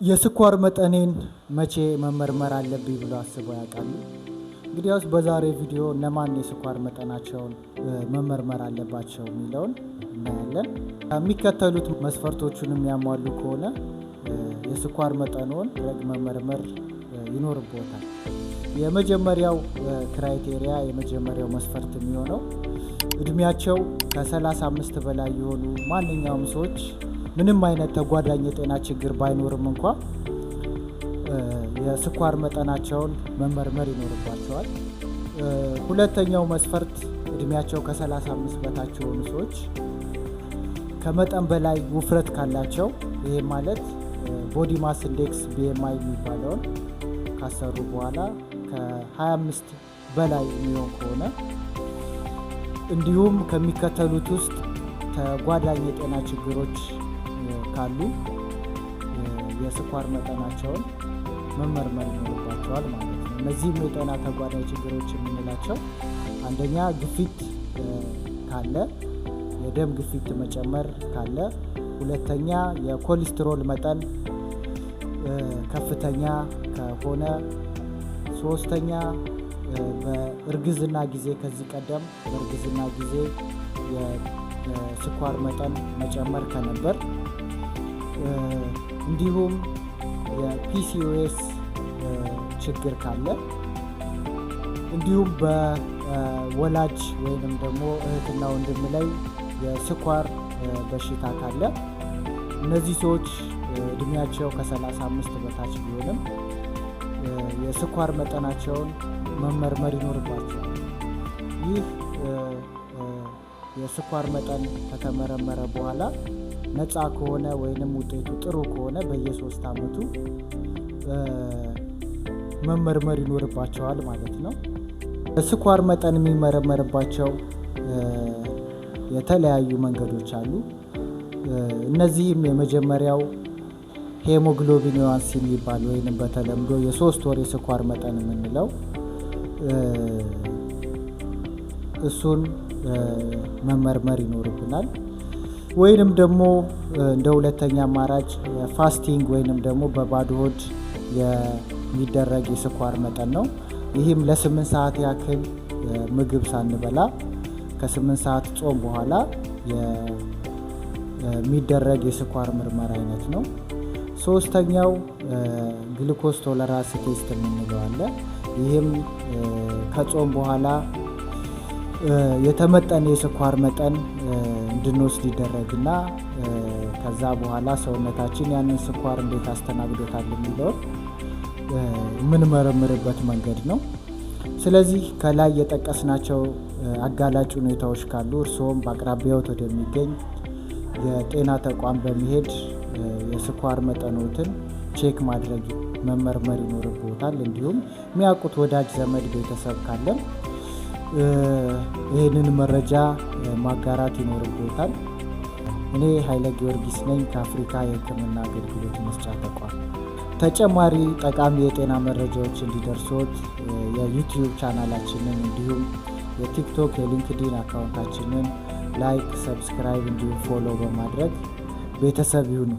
የስኳር መጠኔን መቼ መመርመር አለብኝ ብለው አስበው ያውቃሉ? እንግዲያውስ በዛሬ ቪዲዮ እነማን የስኳር መጠናቸውን መመርመር አለባቸው የሚለውን እናያለን። የሚከተሉት መስፈርቶቹን የሚያሟሉ ከሆነ የስኳር መጠንዎን መመርመር ይኖርብዎታል። የመጀመሪያው criteria፣ የመጀመሪያው መስፈርት የሚሆነው እድሜያቸው ከ35 በላይ የሆኑ ማንኛውም ሰዎች ምንም አይነት ተጓዳኝ የጤና ችግር ባይኖርም እንኳ የስኳር መጠናቸውን መመርመር ይኖርባቸዋል። ሁለተኛው መስፈርት እድሜያቸው ከ35 በታች የሆኑ ሰዎች ከመጠን በላይ ውፍረት ካላቸው፣ ይሄ ማለት body mass index BMI የሚባለውን ካሰሩ በኋላ ከ25 በላይ የሚሆን ከሆነ፣ እንዲሁም ከሚከተሉት ውስጥ ተጓዳኝ የጤና ችግሮች ካሉ የስኳር መጠናቸውን መመርመር ይኖርባቸዋል ማለት ነው። እነዚህም የጤና ተጓዳኝ ችግሮች የምንላቸው አንደኛ ግፊት ካለ፣ የደም ግፊት መጨመር ካለ፣ ሁለተኛ የኮሌስትሮል መጠን ከፍተኛ ከሆነ፣ ሶስተኛ በእርግዝና ጊዜ፣ ከዚህ ቀደም በእርግዝና ጊዜ የስኳር መጠን መጨመር ከነበር፣ እንዲሁም የ PCOS ችግር ካለ፣ እንዲሁም በወላጅ ወይንም ደግሞ እህትና ወንድም ላይ የስኳር በሽታ ካለ፣ እነዚህ ሰዎች እድሜያቸው ከ35 በታች ቢሆንም የስኳር መጠናቸውን መመርመር ይኖርባቸዋል። ይህ የስኳር መጠን ከተመረመረ በኋላ ነፃ ከሆነ ወይንም ውጤቱ ጥሩ ከሆነ በየ3 ዓመቱ መመርመር ይኖርባቸዋል ማለት ነው። የስኳር መጠን የሚመረመርባቸው የተለያዩ መንገዶች አሉ። እነዚህም የመጀመሪያው hemoglobin A1C የሚባል ወይንም በተለምዶ የ3 ወር የስኳር መጠን የምንለው እሱን መመርመር ይኖርብናል። ወይንም ደግሞ እንደ ሁለተኛ አማራጭ fasting ወይንም ደግሞ በባዶ ሆድ የሚደረግ የስኳር መጠን ነው። ይህም ለ8 ሰዓት ያክል ምግብ ሳንበላ ከ8 ሰዓት ጾም በኋላ የሚደረግ የስኳር ምርመራ አይነት ነው። ሶስተኛው glucose tolerance test የምንለው አለ። ይህም ከጾም በኋላ የተመጠነ የስኳር መጠን እንድንወስድ ይደረግና ከዛ በኋላ ሰውነታችን ያንን ስኳር እንዴት አስተናግዶታል የሚለውን የምንመረምርበት መንገድ ነው። ስለዚህ ከላይ የጠቀስናቸው አጋላጭ ሁኔታዎች ካሉ እርስዎም በአቅራቢያዎት ወደሚገኝ የጤና ተቋም በመሄድ የስኳር መጠኖትን check ማድረግ፣ መመርመር ይኖርብዎታል። እንዲሁም የሚያውቁት ወዳጅ ዘመድ ቤተሰብ ካለም ይህንን መረጃ ማጋራት ይኖርብዎታል። እኔ ኃይለ ጊዮርጊስ ነኝ ከአፍሪካ የሕክምና አገልግሎት መስጫ ተቋም። ተጨማሪ ጠቃሚ የጤና መረጃዎች እንዲደርሶት የ YouTube ቻናላችንን እንዲሁም የ TikTok፣ የ LinkedIn አካውንታችንን like፣ subscribe እንዲሁም follow በማድረግ ቤተሰብ ይሁኑ።